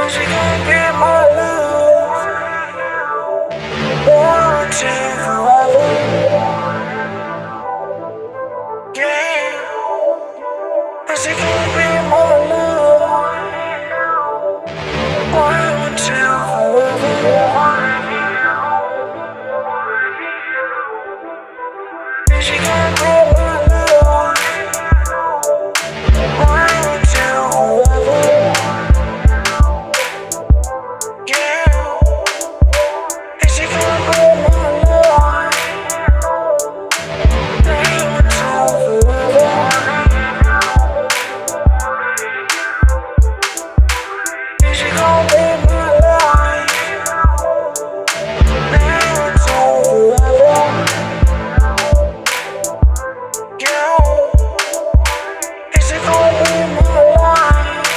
Is she gonna be my love? Now until forever. Yeah. Is she gonna be my love? Now until forever. Is she gonna be my love? Now until forever. Yeah. Is she gonna be my love? Now until forever. Is she gonna be my life? Now until forever. Yeah. Is she gonna be my life?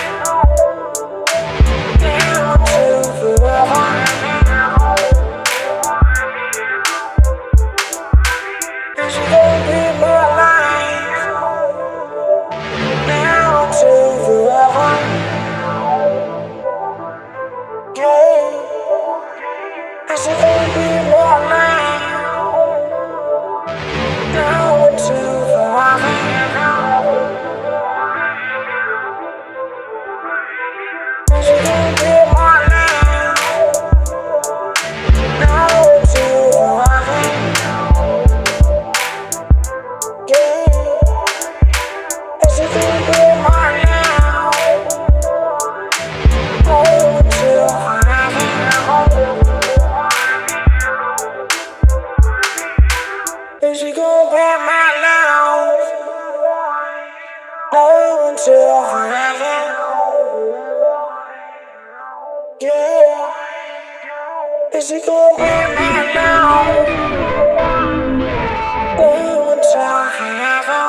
Now until forever. Is she gonna be my life? Now until forever. Yeah. Is she gonna be my life? Now until forever. Is she gonna be my love? Now until forever. Yeah. Is she gonna be my love? Now until forever. Is she gonna be my love? Now until forever. Yeah. Is she gonna be my love? Now until forever.